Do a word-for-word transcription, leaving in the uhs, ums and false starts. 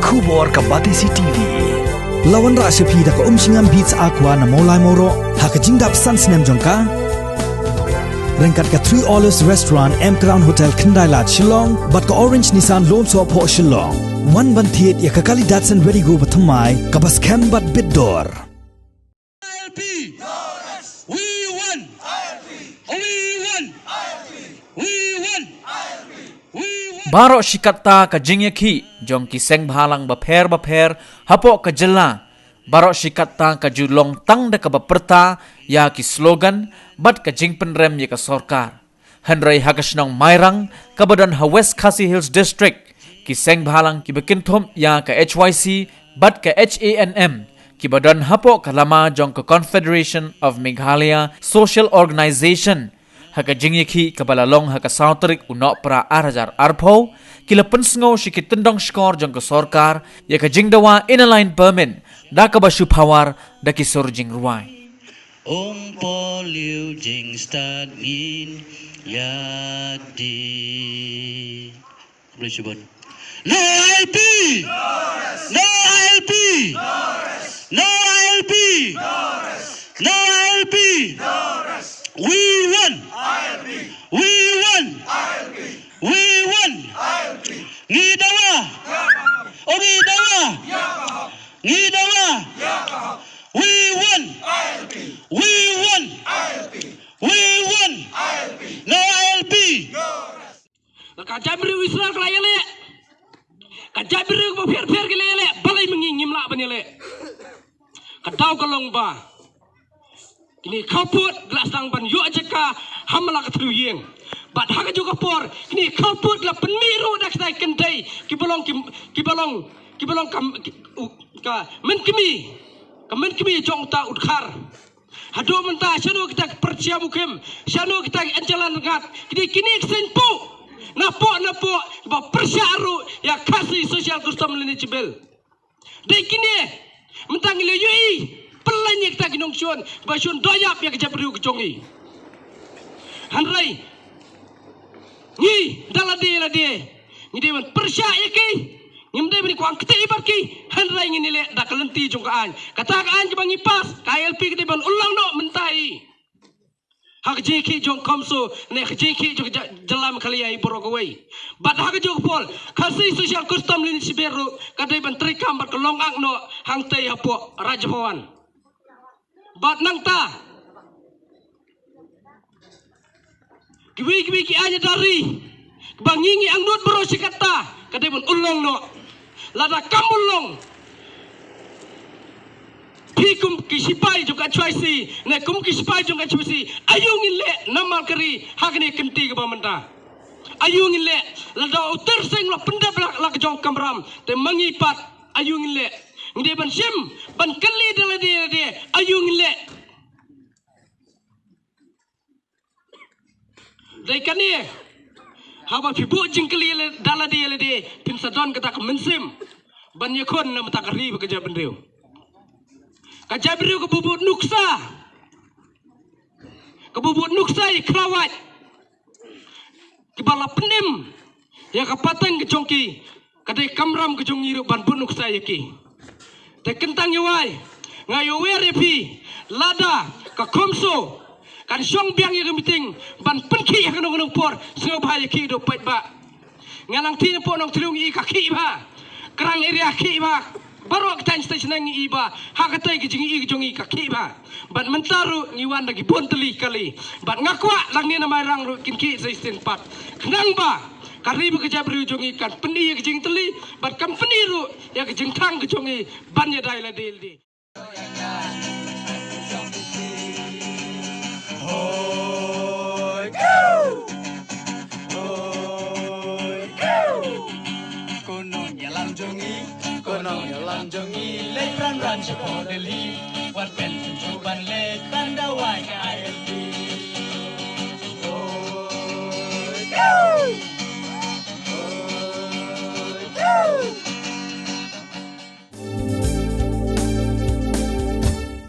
Khubor ka Batesi T V. La wanrah sha phi da ka Umshngam Beats Aqua na Mawlai Mawroh ha ka jingdap san snem jong ka. Ryngkat ka Three Olives Restaurant, M Crown Hotel, Khyndailad, Shillong, bad ka Orange Nissan Lawmsohphoh, Shillong. Wan ban thied ïa ka kali Datsun Redi-GO bathymmai kaba skhem bad bit dor. I L P. We want. We want. We want. We want. Baroh shi katta ka jingïakhih jong ki seng bhalang bapher bapher hapoh ka jylla. Baroh shi katta ka ju long tang da kaba pyrta ïa ki slogan bad ka jingpynrem ïa ka sorkar. Hynrei ha ka shnong Mairang kaba don ha West Khasi Hills District, ki seng bhalang kiba kynthup ïa ka H Y C bad ka H A N M, kiba don hapoh ka lama jong ka Confederation of Meghalaya Social Organisation, ha ka jingïakhih kaba la long ha ka saw tarik u Nohprah ar hajar arphew, ki la pynsngew sha ki tyndong shkor jong ka sorkar ïa ka jingdawa Inner Line Permit da kaba shu power da ki sur jingrwai. Ym poi lei jingstad ngin ïa dei. Khublei shibun. No I L P! No I L P! No I L P! No I L P! We want! We want! We want! Ngi dawa! Oh, ngi dawa! Ngi dawa! We want! We want! We want! No I L P! Ka jaitbynriew Israel ka la ïaleh. Ka jaitbynriew kaba pher pher ki la ïaleh. Balei ma ngi ngim lah ban ïaleh? Ka daw ka long ba kine ki khawpud ki la sdang ban ïoh jaka ha man la ka tyrwa ïing. Bad ha kajuh ka por kine ki khawpud ki la pynmih ruh da kita ki kynthei kiba long ki, kiba long, kiba long ka, ki, u, ka mynkmie, ka mynkmie jong uta u dkhar. Haduh mynta shano kita ki Pyrshah Mukhim, shano kita ki Angela Ryngat, kine, kine ki seng pop napoh napoh ba pyrshah ruh ïa Khasi Social Custom Lineage Bill. Dei kine mynta ngi la ïohi, pynlait ïa kita ki nongshun ba shun doh ïap ïa ka jaitbynriew ka jong ngi. Hynrei ngi da lade lade ngi dei ban pyrshah ïa ki. Ngim dei ban kwah kti bad ki, hynrei ngin ïaleh da ka lynti jong ka aiñ. Kata ka aiñ kaba ngi pass, ka I L P ka dei ban urlong noh mynta hi. Ha ka jingïakhih jong ka CoMSO ne ka jingïakhih jong ka ja-, jylla Meghalaya hi baroh kawei. Bad ha kajuh ka por Khasi Social Custom Lineage Bill ruh ka dei ban treikam bad ka long act noh hangtei hapoh Raj Bhavan. Bad nangta kiwei kiwei ki aiñ da ri ba ngi ngi angnud baroh shi katta ka dei ban urlong noh. Lada kam urlong, phi kum ki sipai jong ka H Y C ne kum ki sipai jong ka H Y C, aïu ngin leh namar ka ri ha kane ka kynti kaba mynta? Aïu ngin leh lada u Tyrseng u la pyndep la, la ka jong ka kamram, te ma ngi pat aïu ngin leh? Ngi dei ban shim ban kylli da lade lade, aïu ngin leh? Dei kane, haba phi buh jingkylli da lade lade phin sa don kata ka mynsiem ban ïakhun na bynta ka ri bad ka jaitbynriew. Ka jaitbynriew kaba bud nuksa, kaba bud nuksa ïa ki khlawait kiba la pynim ïa ka pateng ka jong ki, ka dei kamram ka jong ngi ruh ban bud nuksa ïa ki. Te kyntang ïa wai, nga ïohi ïa phi, lada ka CoMSO kan shong biang ïa ka meeting ban pynkhih ha kano kano por, sngewbha ïa ki, duh paidbah. Nga nang tip napoh Nongthylliew ngi i ka khih bha, Krang area khih bha, baroh ka thaiñ station ngi i bha, ha katei ka jingi i ka jong ngi ka khih bha. Bad mynta ruh ngi wan da ki bun tylli kali. Bad nga kwah lane na Mairang ruh kin khih sa shisien pat. Khnang ba ka ri bad ka jaitbynriew jong ngi kan pyni ïa ka jingtylli bad kan pyni ruh ïa ka jingthang ka jong ngi ban ïada ïa lade lade. Ko nongïalam jong ngi, ko nongïalam jong ngi, leit ran ran shapoh Delhi. Wat pen